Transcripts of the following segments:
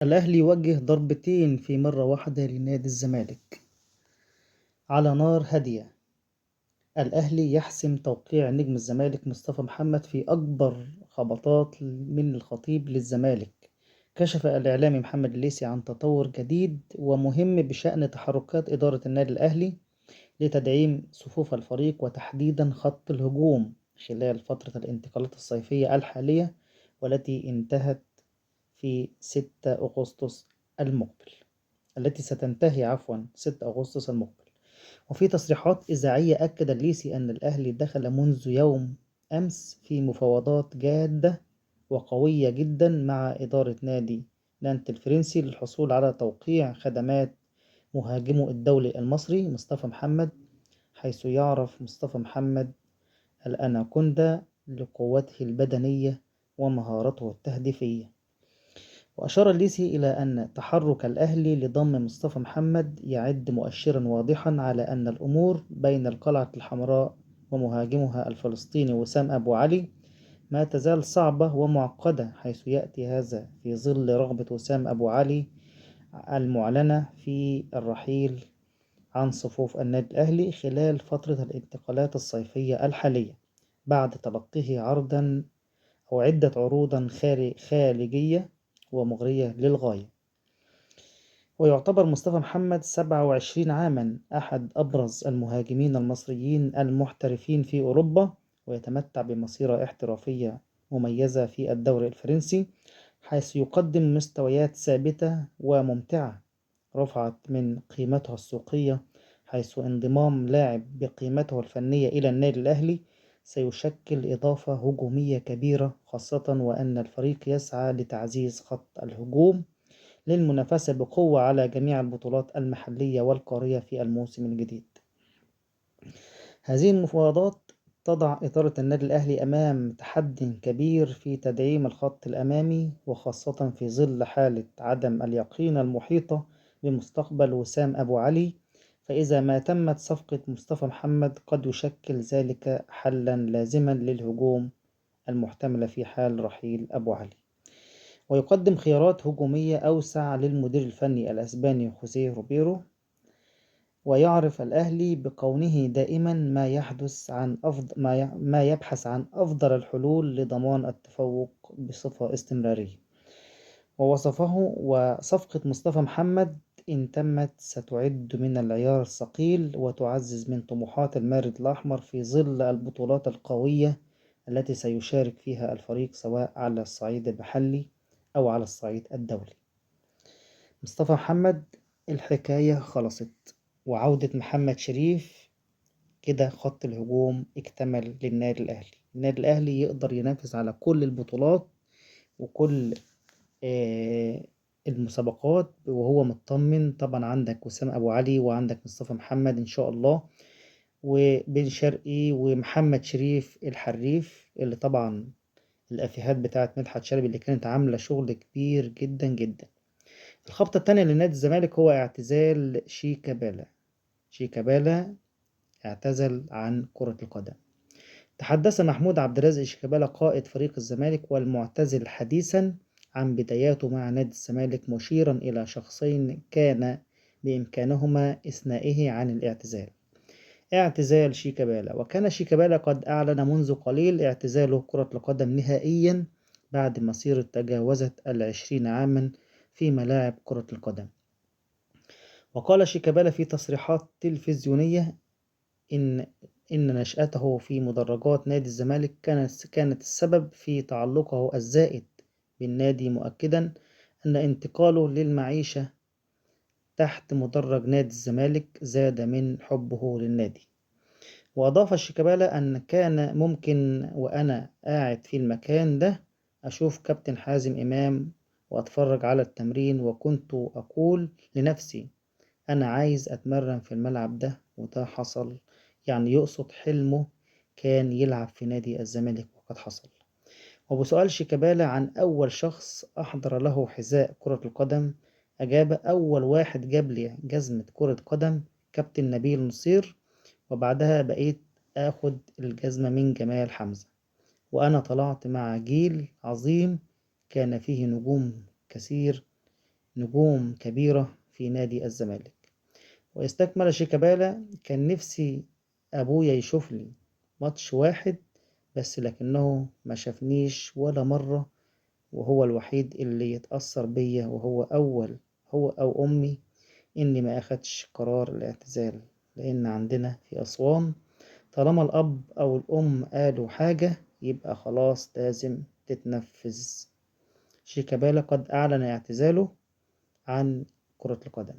الأهلي يوجه ضربتين في مرة واحدة لنادي الزمالك على نار هادية. الأهلي يحسم توقيع نجم الزمالك مصطفى محمد في أكبر خبطات من الخطيب للزمالك. كشف الإعلامي محمد الليثي عن تطور جديد ومهم بشأن تحركات إدارة النادي الأهلي لتدعيم صفوف الفريق وتحديدا خط الهجوم خلال فترة الانتقالات الصيفية الحالية والتي انتهت في 6 أغسطس المقبل، التي ستنتهي عفوا 6 أغسطس المقبل. وفي تصريحات إذاعية أكد الليثي أن الأهلي دخل منذ يوم أمس في مفاوضات جادة وقوية جدا مع إدارة نادي نانت الفرنسي للحصول على توقيع خدمات مهاجمه الدولي المصري مصطفى محمد، حيث يعرف مصطفى محمد الأناكوندا لقوته البدنية ومهارته التهديفية. وأشار الليثي إلى أن تحرك الأهلي لضم مصطفى محمد يعد مؤشرا واضحا على أن الأمور بين القلعة الحمراء ومهاجمها الفلسطيني وسام أبو علي ما تزال صعبة ومعقدة، حيث يأتي هذا في ظل رغبة وسام أبو علي المعلنة في الرحيل عن صفوف النادي الأهلي خلال فترة الانتقالات الصيفية الحالية بعد تلقيه عرضا أو عدة عروضا خارجية ومغرية للغاية. ويعتبر مصطفى محمد 27 عاما أحد أبرز المهاجمين المصريين المحترفين في أوروبا، ويتمتع بمسيرة احترافية مميزة في الدوري الفرنسي، حيث يقدم مستويات ثابتة وممتعة رفعت من قيمته السوقية، حيث انضمام لاعب بقيمته الفنية إلى النادي الأهلي سيشكل إضافة هجومية كبيرة، خاصة وأن الفريق يسعى لتعزيز خط الهجوم للمنافسة بقوة على جميع البطولات المحلية والقارية في الموسم الجديد. هذه المفاوضات تضع إدارة النادي الأهلي أمام تحد كبير في تدعيم الخط الأمامي، وخاصة في ظل حالة عدم اليقين المحيطة بمستقبل وسام أبو علي، فإذا ما تمت صفقة مصطفى محمد قد يشكل ذلك حلا لازما للهجوم المحتملة في حال رحيل أبو علي، ويقدم خيارات هجومية أوسع للمدير الفني الأسباني خوسيه روبيرو. ويعرف الأهلي بكونه دائما ما يحدث عن أفضل ما يبحث عن أفضل الحلول لضمان التفوق بصفة استمرارية. ووصفه وصفقة مصطفى محمد إن تمت ستعد من العيار الثقيل وتعزز من طموحات المارد الأحمر في ظل البطولات القوية التي سيشارك فيها الفريق سواء على الصعيد المحلي أو على الصعيد الدولي. مصطفى محمد الحكاية خلصت، وعودة محمد شريف كده خط الهجوم اكتمل للنادي الأهلي. النادي الأهلي يقدر ينافس على كل البطولات وكل المسابقات وهو مطمن. طبعا عندك وسام أبو علي وعندك مصطفى محمد إن شاء الله، وبن شرقي ومحمد شريف الحريف اللي طبعا الأفيهات بتاعت مدحت شلبي اللي كانت عاملة شغل كبير جدا جدا. الخبطة التانية لنادي الزمالك هو اعتزال شيكابالا. شيكابالا اعتزل عن كرة القدم. تحدث محمود عبد الرازق شيكابالا قائد فريق الزمالك والمعتزل حديثا عن بداياته مع نادي الزمالك، مشيرا إلى شخصين كان بإمكانهما إثنائه عن الاعتزال. اعتزال شيكابالا. وكان شيكابالا قد أعلن منذ قليل اعتزاله كرة القدم نهائيا بعد مسيرة تجاوزت 20 عاما في ملاعب كرة القدم. وقال شيكابالا في تصريحات تلفزيونية إن نشأته في مدرجات نادي الزمالك كانت السبب في تعلقه الزائد بالنادي، مؤكدا أن انتقاله للمعيشة تحت مدرج نادي الزمالك زاد من حبه للنادي. وأضاف شيكابالا أن كان ممكن وأنا قاعد في المكان ده أشوف كابتن حازم إمام وأتفرج على التمرين، وكنت أقول لنفسي أنا عايز أتمرن في الملعب ده، وده حصل. يعني يقصد حلمه كان يلعب في نادي الزمالك وقد حصل. وبسؤال شيكابالا عن أول شخص أحضر له حذاء كرة القدم، أجاب أول واحد جاب لي جزمة كرة قدم كابتن نبيل نصير، وبعدها بقيت آخد الجزمة من جمال حمزة، وأنا طلعت مع جيل عظيم كان فيه نجوم كثير نجوم كبيرة في نادي الزمالك. واستكمل شيكابالا: كان نفسي أبويا يشوف لي ماتش واحد بس، لكنه ما شافنيش ولا مرة، وهو الوحيد اللي يتأثر بيا، وهو أول هو أو أمي إني ما أخدش قرار الاعتزال، لأن عندنا في أسوان طالما الأب أو الأم قالوا حاجة يبقى خلاص لازم تتنفذ. شيكابالا قد أعلن اعتزاله عن كرة القدم.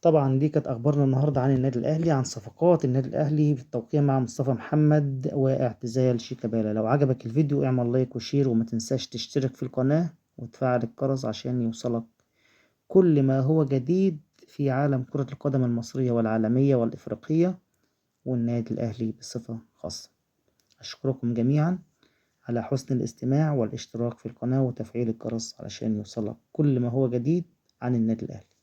طبعا دي كانت أخبارنا النهاردة عن النادي الأهلي، عن صفقات النادي الأهلي بالتوقيع مع مصطفى محمد واعتزال شيكابالا. لو عجبك الفيديو اعمل like و share، وما تنساش تشترك في القناة وتفعل الجرس عشان يوصلك كل ما هو جديد في عالم كرة القدم المصرية والعالمية والإفريقية والنادي الأهلي بصفة خاصة. أشكركم جميعا على حسن الاستماع والاشتراك في القناة وتفعيل الجرس علشان يوصلك كل ما هو جديد عن النادي الأهلي.